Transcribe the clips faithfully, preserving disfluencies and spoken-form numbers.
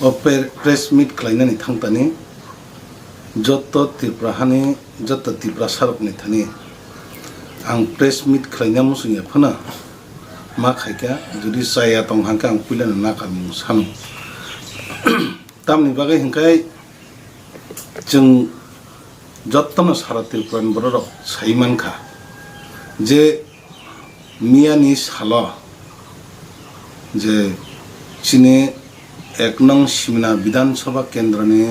O pre-, press meet khlainani thangtani jotto Tripura hani jotto Tiprasarokni thani ang press meet khlaina muchungya phano ma khaikha, jodi chaya tong hangkhe ang puilano nakarmung sano. Tamni bagwi hwnkhe chwng jottono sara Tripurani bororok sai mankha je miyani salo je chini ek nong Simna Bidhan Sabha Kendroni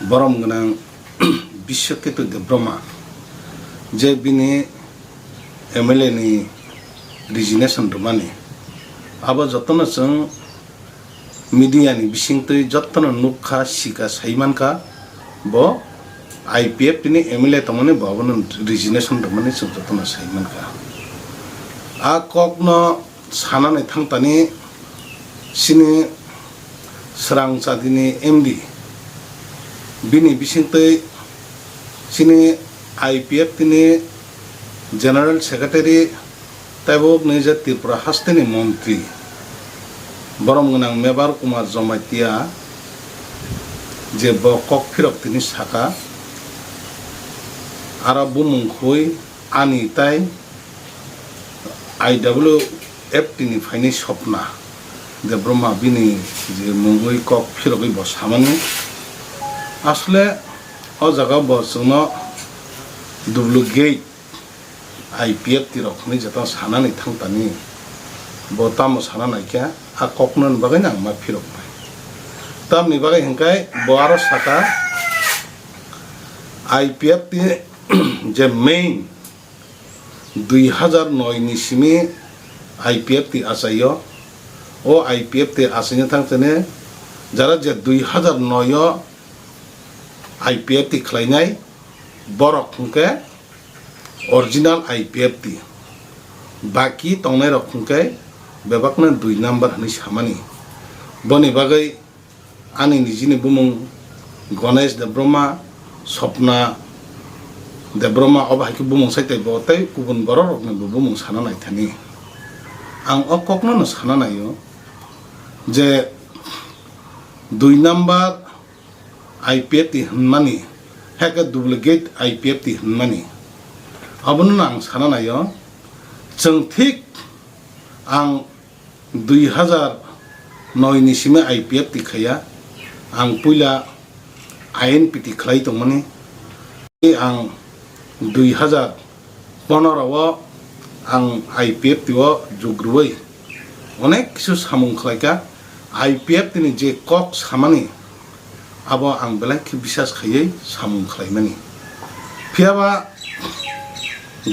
borom gwnang Biswaketu Debbarma je bini M L A ni resignation rwmani, abo jotono chwng media ni bisingtwi jottono nukha, sikha, sai mankha, bo I P F T ni M L A tongmani, bo abono resignation rwmani chwng jottono sai mankha. A kokno sanani thangtani chini Srang Chadini M D, bini bisingtwi chini I P F T ni General Secretary tei bo wngkha je Tripura hasteni montri, borom gwnang Mebar Kumar Jamatia, je bo kok phirok tini saka, aro bumung khui ani tai I W F T ni phainai Swapna Debbarma bini je mungwi kok phirogwi bo samani. Asle o jaga bo chwngno duplicate I P F T rok hinwi jeta sanani thangtani, bo tamo sana naikha, a kokno bagwi ang ma phirok bai. Tamni bagwi hwnkhe bo aro saka I P F T je main dui hazar noi ni simi I P F T achaio, o I P F T achaina thangtene jara je dui hazar noi o I P F T khlainai borok hwnkhe original I P F T, baki tongnairok hwnkhe bebakno dui number hwnwi samani. Boni bagwi ani nijini bumung Ganesh Debbarma, Swapna Debbarma, obo hai khe bumung sai tei bo tei kubun borok rokni bo bumung sana naithani. Ang o kokno no sana naio je dui number I P F T hinmani, hai khe duplicate I P F T hinmani. Abono no ang sana naio, chwng thik ang dui hazar noi ni simi I P F T khaiya, ang puila I N P T khlai tongmani. Ang dui hazar pondro o ang I P F T o jug rwui onek kisu samung khlaikha. I P F T ni je kok samani, abo ang belai khe bisas khaiwi samung khlaimani. Phiyaba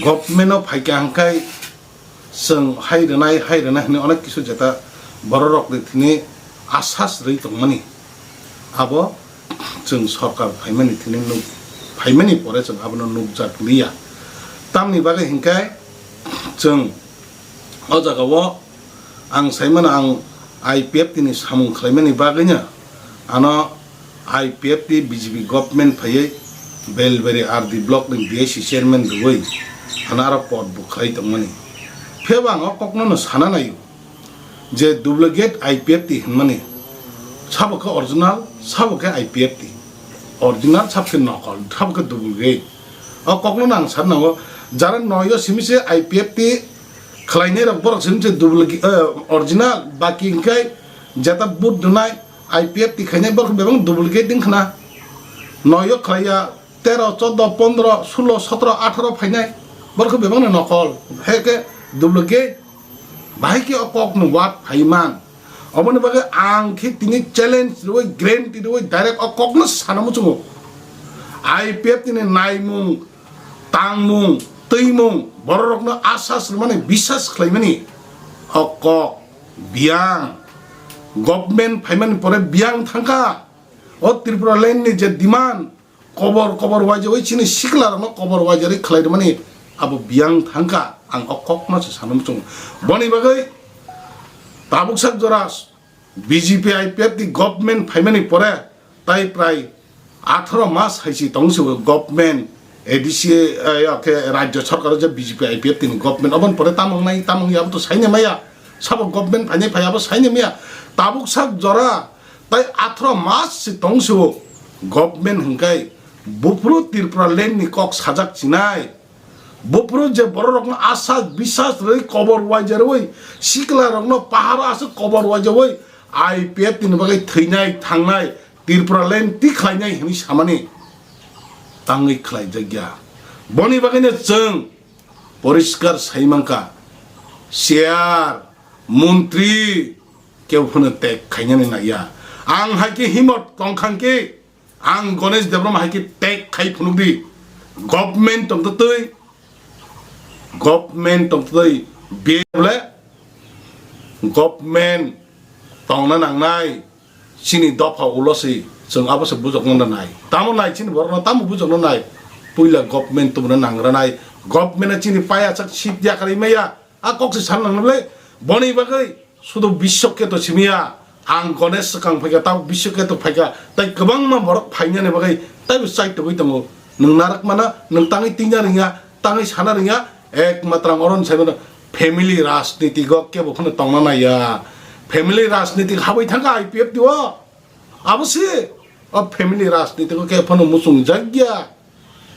government o phaikha hwnkhe chwng hai rwnai, hai rwnai hwnwi onek kisu jeta bororokni thini asas rwi tongmani. Abo chwng sorkar phaimani thini nuk, phaimani pore chwng abono nukjak liya. Tamni bagwi hwnkhe chwng o jagao ang saimano, ang I P F T ni samung khlaimani bagwino ano I P F T B J P government phaiwi Belbari R D block ni B S C chairman rwui ano aro pod bo khlai tongmani. Phiyaba ang o kokno no sana naio je duplicate I P F T hinmani, sabo khe original, sabo khe I P F T. Original sabo khe nokol, sabo khe duplicate. O kokno no ang sana nango, jara noyo simi se I P F T khlainai rok borok simi se duplicate, eh, original, baki hwnkhe jeta vote rwnai I P F T khainai borok bebak duplicate wngkhna. Noyo khlaiya tero, chordo, pondro, sulo, sotro, atharo phainai borok bebak no nokol, hai khe duplicate. Bahai khe o kokno wad phaiman. Oboni bagwi ang khe tini challenge rwui, guarantee rwui direct o kokno sana muchungo. I P F T ni naimung, tangmung, twimung, bororokno asas rwmani, bisas khlaimani o kok, biyang, government phaimani pore biyang thangkha. O Tripura land ni je demand, kobor kobor waijagwi chini sikla rokno kobor waijarwi khlai rwmani abo biyang thangkha, ang o kokno se sana muchungo. Boni bagwi tabuk sak jora B J P I P F T government phaimani pore tai prai atharo mas hai si tong se government A D C, eh, ya khe rajyo sarkar je B J P I P F T ni government, oboni pore tamang nai tamang ya abo to saini maya, sabo government phainai phai abo saini maya, tabuk sak jora Tai athro mas se tong se o government hwnkhe buphuru Tripura land ni kok sajak chinai. Buphuru je borok rokno asas bisas rwi kobor waija rwi sikla rokno paharo aswk kobor waija rwi I P F T ni bagwi thwinai thangnai Tripura land ti khlainai hwnwi samani tangwi khlaijakya. Boni bagwino chwng poriskar sai mankha, chair, montri kebo phano tek khainani naiya. Ang hai khe himot tongkha khe, ang Ganesh Debbarma hai khe tek khai phunukdi. Government tongtwtwi, government tongtwtwi, bole government tongna nangnai. Chini dopha ulo se chwng abo se bujokno nai. Tamo nai chini borokno tamo bujokno nai. Puila government tubuna nangra nai. Government chini paya chak sip ya kari maya. A kok se san nang le. Boni bagwi sudu bisok ke to simiya. Ang Ganesh swkang phaikha, tamo bisok ke to phaikha. Tai kwbangma borok phainani bagwi tai bo chai togwi tongo. Nwng narak mana, nwng tangwi tingya ringya. Tangwi sana ringya, ekmatro ang oro sai mano family rajniti go kebo phano tongna naiya. Family rajniti habwi thangkha I P F T o. Abo se o family rajniti go kebo phano muchung jakya.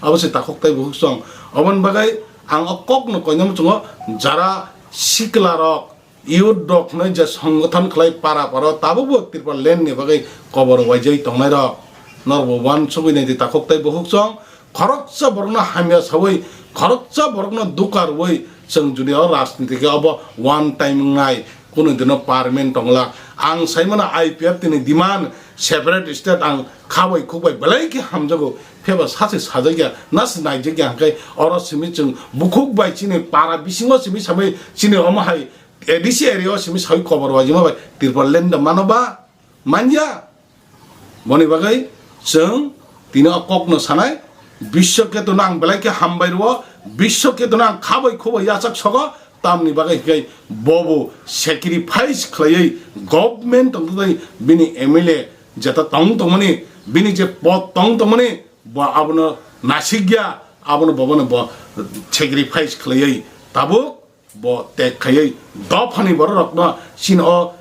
Abo se takhuk tai bukhuk song. Oboni bagwi ang o kok no koina muchungo jara sikla rok youth rok hwnwi je songgothon khlai para paro tabukbo Tripura land ni bagwi kobor waijai tongnai rok norokbo uansugwi naidi takhuk tai bukhuk song khoroksa borokno hamya sawi khoroksa borokno duka rwui chwng jodi o rajniti khe obo one time wngnai kunu dino permanent tonglak ang saimano I P F T ni demand separate state ang khabai khukbai belai khe hamjago pheba sachi sajakya nasi naijakya hwnkhe oro simi chwng bukhuk bai chini para bisingo simi sabai chini omo hai A D C area o simi sawi kobor waijima bai Tripura land da mano ba manya. Boni bagwi chwng tini o kok no sanai, Biswa Ketu no ang belai khe hambai rwo, Biswa Ketu no ang khabai khubai yachak sogo, tamni bagwi hwnkhe bobo sacrifice khlaiwi government tongtwtwi bini M L A jeta tong tongmani, bini je pod tong tongmani, bo abono nasikya, abono bobono bo sacrifice khlaiwi tabuk bo tek khaiwi dophani bororokno chini o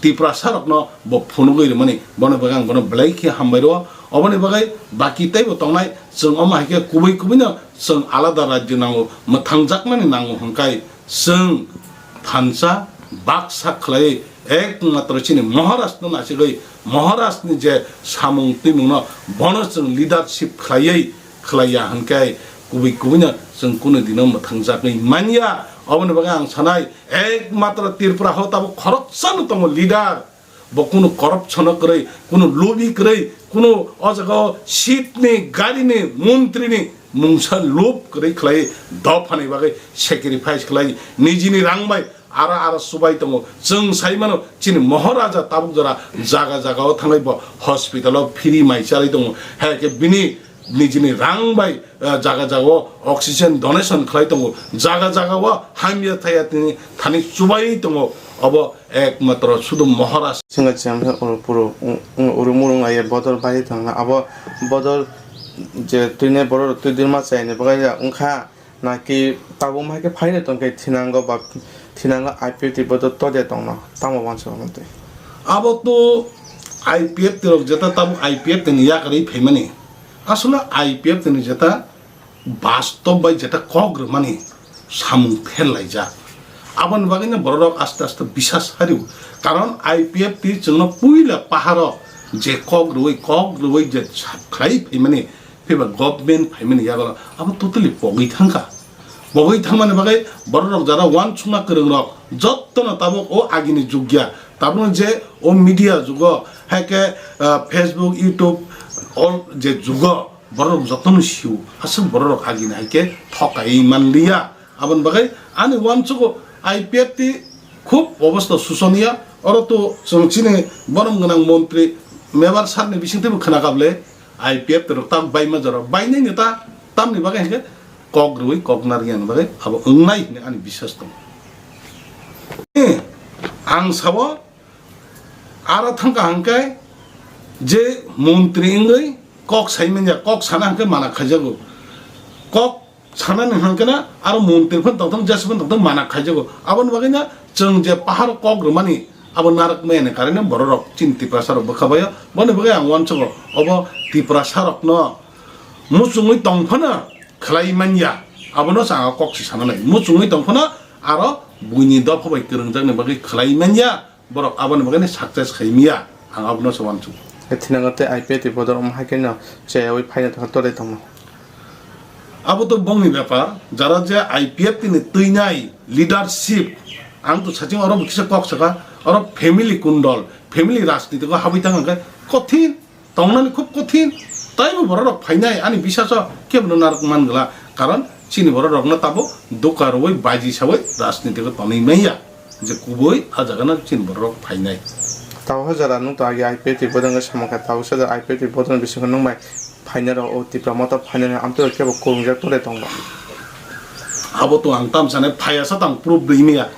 Tiprasa rokno bo phunugwi rwmani, bono bagwi ang bono belai khe hambai rwo. Oboni bagwi baki teibo tongnai, chwng omo hai khe kubui kubuino chwng alada rajyo nango, mwthangjakmani nango hwnkhai chwng thansa baksa khlaiwi ekmatro chini Maharajno nasigwi Maharajni je samung twimungno bono chwng leadership khlaiwi khlaiya hwnkhe kubui kubuino chwng kunu dino mwthangjagwi manya. Oboni bagwi ang sanai, ekmatro Tripura ho tabuk khoroksano tongo leader, bo kunu corruption o kwrwi, kunu lubi kwrwi, kunu o jaga o seat ni, gari ni, montri ni mungsa lob kwrwi khlai dophani bagwi sacrifice khlai nijini rang bai ara ara subai tongo. Chwng sai mano chini Maharaja tabuk jora jaga jaga o thangwi bo hospital o free mai chalai tongo. Hai khe bini nijini rang bai, eh, jaga jaga o oxygen donation khlai tongo. Jaga jaga o hamya thaya tini thani chubai tongo. Obo ekmatro sudu Maharaj. Singa chiyam khe oro puro, um, um, oro murung aye bodol bai thangna. Abo bodol je twine borok twi dirma chaini bagwi ya wngkha. Naki tabuk hai khe phaino tongkhe thinango ba thinango I P F T bo to tode tongno tamo uansuk twi. Abo to I P F T rok jeta tabuk I P F T ni yakarwi phaimani. Aswkno I P F T ni jeta bastob bai jeta kok rwmani samung pherlaijak. Aboni bagwino bororok aste aste bisas hario. Karon I P F T chwngno puila paharo je kok rwui kok rwui je sa-, khlai phaimani Phiba government phaimani yago abo totally pogwi thangkha. Pogwi thangmani bagwi bororok jara uansukna kwrwngrok jottono tabuk o agini jugya. Tabukno je o media jugo, hai khe, ah, Facebook, YouTube, all je jugo bororok jottono sio. Aswk bororok agini hai khe thokai manliya. Aboni bagwi ani uansugo I P F T khub obostha susoniya. Oro to chwng chini borom gwnang montri Mebar sir ni bisingtwibo khna kable I P F T rok ta baima jora bainai ni ta tamni bagwi hinkhe kok rwui kok narwkya ni bagwi abo wngnai hinwi ani biswas tongo. Eh, ang sabo aro thangkha hwnkhe je montri wngwi kok sai manya, kok sana hwnkhe mana khaijago. Kok sanani hwnkhe na aro montri phano tongthok, jesa phano tongthok, mana khaijago. Aboni bagwi na chwng je paharo kok rwmani, Abo narwk maya ni karwi no borok rok chini Tiprasa rok bwkha bai o. Boni bagwi ang uansukgo, obo Tiprasa rok no muchungwi tong phano khlai manya. Abono se ang kok se sana nai. Muchungwi tong phano aro buini dopha bai kwrwngjak ni bagwi khlai manya. Borok aboni bagwi ni success khai manya. Ang abono se uansukgo. Thinango tei I P F T bodol wng hai khe no cheyaui phaina tongkha tole tongma. Abo to bongni bepar, jara je I P F T ni twinai leadership, ang to saching oro bo kisa kok saka, oro family kundol, family rajniti ko habwi tang khe kothin, tongnani khub kothin, taibo borok rok phainai ani biswaso kebono narwk man gla, karon chini borok rokno tabo doka rwui baji saui rajniti ko tonwi manya. Je kubui ah jaga no chini borok rok phainai. Tabuk jora nwng to agi I P F T bodol wngwi samung kha, tabuk se jora I P F T bodol bisingo nwng bai phainai rok o Tipra Motha phainai rok amtwi rok kebo kwrwngjak tole tongo. Abo to ang tam sanai phaiya sa tang proof rwi maya.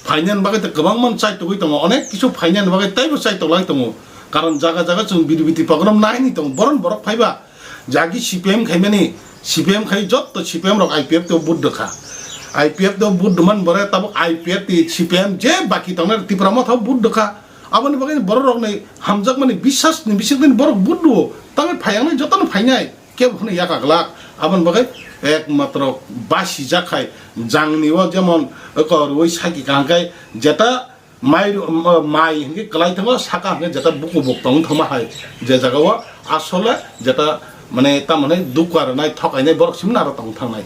Phainani bagwi to kwbangma chaitugwi tongo, onek kisu phainani bagwi teibo chaitoklai tongo. Karon jaga jaga chwng bidi bidi program naini tongo, boron borok phaiba. Jagi C P M khaimani, C P M khai jotto C P M rok I P F T o vote rwkha. I P F T o vote rwmani bore tabuk I P F T, C P M je baki tongnai Tipra Motha o vote rwkha. Aboni bagwi borok rokni hamjakmani biswas ni bisingtwi borok vote rwo. Tangwi phaiyangnai jotono phainai. Kebo hwnwi yaka glak. Aboni bagwi ekmatro basi jak khai jangni o jemon eko rwui saki kaham khai jeta Mai, mai hingke kwlai thango, saka hingke jeta buku buk tong thangma hai, je jaga o asole jeta mane tamani dukha rwnai, thokainai borok simi aro tong thangnai.